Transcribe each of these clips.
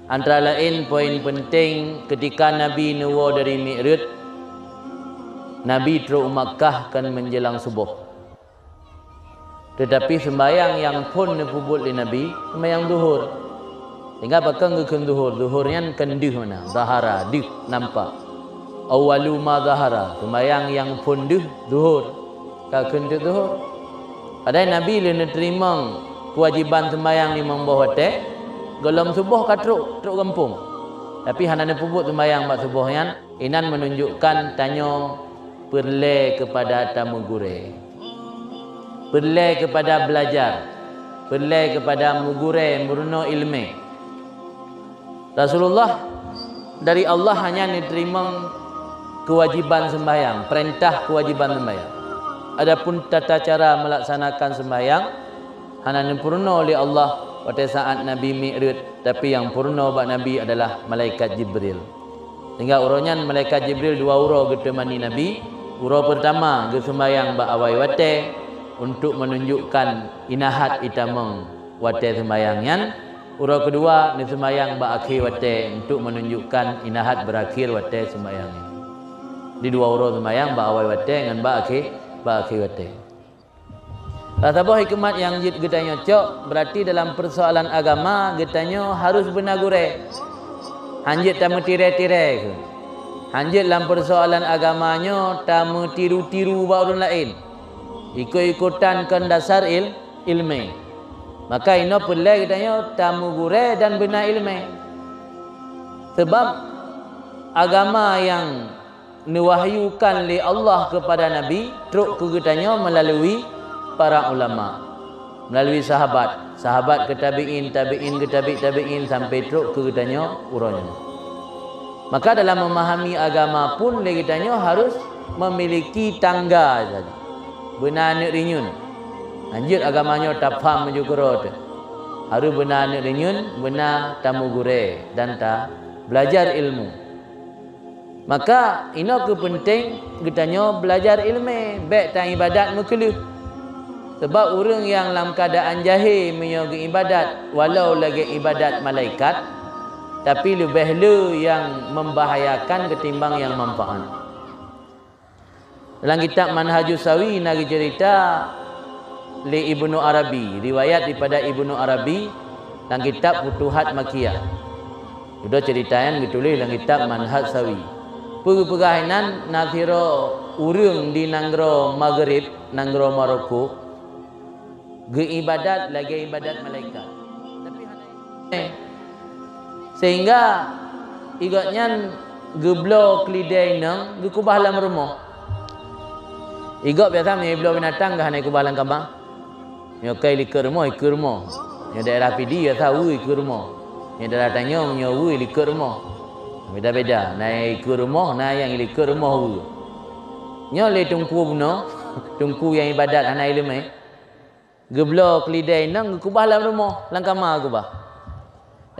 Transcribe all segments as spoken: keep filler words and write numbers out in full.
Antara laén poin peunteng, keutika Nabi neuwoe dari Mi'raj, Nabi trok u Makkah kon meunjelang suboh. Teutapi seumbahyang nyang phon neupeubuet lé Nabi, seumbahyang zuhur. Sehingga pakon geukheun zuhur? Zuhur nyan kon deuh makna, zahara, deuh, nampak. Awwalu ma zahara, seumbahyang nyang phon deuh, zuhur. Ka kheun teuk zuhur. Padahai Nabi lé neuteurimong keuwajiban seumbahyang limong boh watée, gohlom suboh ka trok, trok gampông. Tapi hana neupeubuet seumbahyang bak suboh nyan, inan meununjukkan tanyoe peureulée keupada tameugurée. Peureulée keupada beulajar. Peureulée keupada meugurée, meurunoe iéleumé. Rasulullah dari Allah hanya neuteurimong keuwajiban seumbahyang, peurintah keuwajiban seumbahyang. Adapun tata cara meulaksanakan seumbahyang, hana neupeurunoe lé Allah watée saat Nabi Mi'raj, tapi nyang peurunoe bak Nabi adalah malaikat Jibril. Sehingga uroe nyan malaikat Jibril dua uroe geuteumani Nabi. Uroe peurtama geuseumbahyang bak awai watée untuk meununjukkan inahat itamong watée seumbahyang nyan. Uroe keudua neuseumbahyang bak akhé watée untuk meununjukkan inahat beurakhé watée seumbahyang nyan. Di dua uroe seumbahyang bak awai watée ngon bak akhé, bak akhé watée. Saboh hikmat nyang jeuet geutanyoe cok, beurati dalam peusoalan agama geutanyoe harôh beuna gurée. Hanjeuet tameutirée-tirée keu. Hanjeuet lam peusoalan agama nyoe tameutiru-tiru bak ureuëng laén. Ikot-ikotan kon dasar il-, iéleumé. Maka inoe peureulée geutanyoe tameugurée dan beuna iéleumé. Sabab agama nyang neuwahyukan lé Allah keupada Nabi trok keu geutanyoe meulalu para ulama, meulalu sahabat, sahabat keu tabi'in, tabi'in keu tabi' tabi'in sampai trok keu geutanyoe uroe nyoe. Maka dalam meumahami agama pun lé geutanyoe harôh meumiliki tangga saja. Beuna aneuëk rinyun. Hanjeuet agama nyoe tapham meujukuro teuh. Harôh beuna aneuëk rinyun, beuna tameugurée dan tabeulajar ilmu. Maka inoe keuh peunteng geutanyoe beulajar iéleumé, bék taiébadat meukeuleuh. Sabab ureuëng nyang lam keuadaan jahé meunyoe geuiébadat walau lagée iébadat malaikat, tapi leubeh le nyang meumbahayakan ketimbang nyang manfaat. Dalam kitab Manhajus Sawi na geuceurita lé Ibnu Arabi, riwayat daripada Ibnu Arabi lam kitab Futuhat Makkiyah. Dudoe ceurita nyan geutuléh lam kitab Manhaj Sawi. Peue geupeugah inan, na sidroe ureuëng di nanggroe Maghrib, nanggroe Maroko, geuiébadat lagée iébadat malaikat. Tapi hana iéleumé. Sehingga gobnyan geubloe keulidée inong geukeubah lam rumoh. Gob biasa meunyoe bloe binatang ka hana ikeubah lam kama. Nyoe kai likot rumoh, ikot rumoh. Nyoe daerah Pidie biasa wue ikot rumoh. Nyoe daerah tanyoe nyoe wue likot rumoh. Beda-beda, na nyang ikot rumoh, na nyang likot rumoh wue. Nyoe lé teungku bunoe, teungku nyang iébadat hana iéleumé. Geubloe keulidée inong geukeubah lam rumoh, lam kama geukeubah.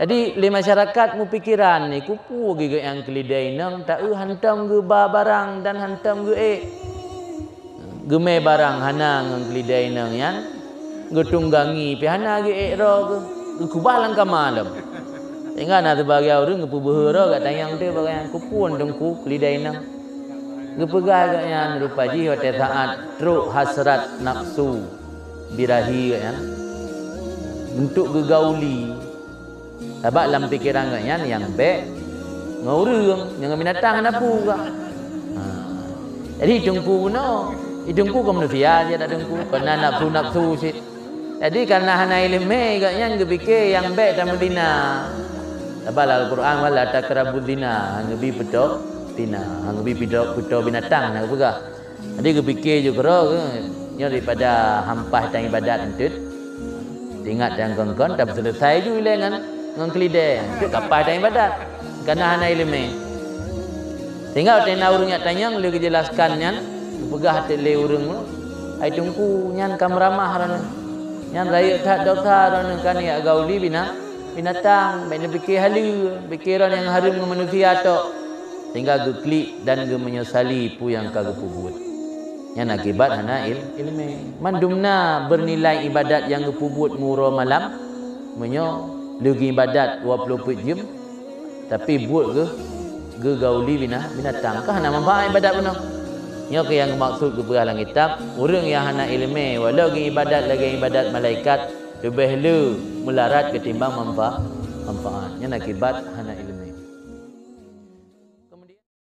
Jadi lé masyarakat meupikeran, "Nyoe keupeue geuék nyang keulidée inong taeu hantom geuba barang dan hantom geuék?" Geumé barang hana ngon keulidée inong nyan, geutunggangi pih hana geuék droe geuh, geukeubah lam kama lom. Sehingga na sibagian ureuëng geupeubeuhe droe geutanyoe teuh bagaih nyan, "Keupeue teungku keulidée inong?" Geupeugah gobnyan rupa jih watée saát trok hasrat nafsu birahi gobnyan untuk geugauli. Sabab lam pikeran gobnyan nyang bék ngon ureuëng, nyang ngon binatang hana peue gah. Ha. Jadi teungku bunoe, teungku kon manusia, dia tak teungku, kena nafsu-nafsu cit. Jadi kareuna hana iéleumé gobnyan geupike nyang bék tameuzina. Sabab lam Al-Quran, "Wala taqrabuz zina," hana geubi peutoe zina, hana geubi peutoe, peutoe binatang hana geupeugah. Jadi geupike ju keudroe geuh, nyoe daripada hampah tan iébadat eunteuk. Teuingat nyang kon-kon, tapi seuleusai ju ilée ngon, ngon keulidée. Eunteuk ka paih tan iébadat. Kareuna hana iéleumé. Sehingga watée na ureuëng jak tanyong lé geujelaskan nyan, geupeugah teuk lé ureuëng, "Hai teungku, nyan ka meuramah droeneuh. Nyan rayeuk that dosa droeneuh kan jak gauli bina-, binatang, bék neupike haleue, pike droe nyang hareuem ngon manusia tok." Sehingga geuklik dan geumeunyeusali peue nyang ka geupeubuet. Nyan akibat hana il-, iéleumé. Mandum na beunilai iébadat nyang geupeubuet meurok malam, meunyoe lé geuiébadat dua ploh peuet jeuem, Tapi buet geu geugauli bina-, binatang ka hana manfaat ibadat bunoe. Nyoe keuh nyang geumaksud geupeugah lam kitab, ureuëng nyang hana iéleumé walau geuibadat lagée ibadat malaikat leubeh le meularat ketimbang manfa-, manfaat. Nyan akibat hana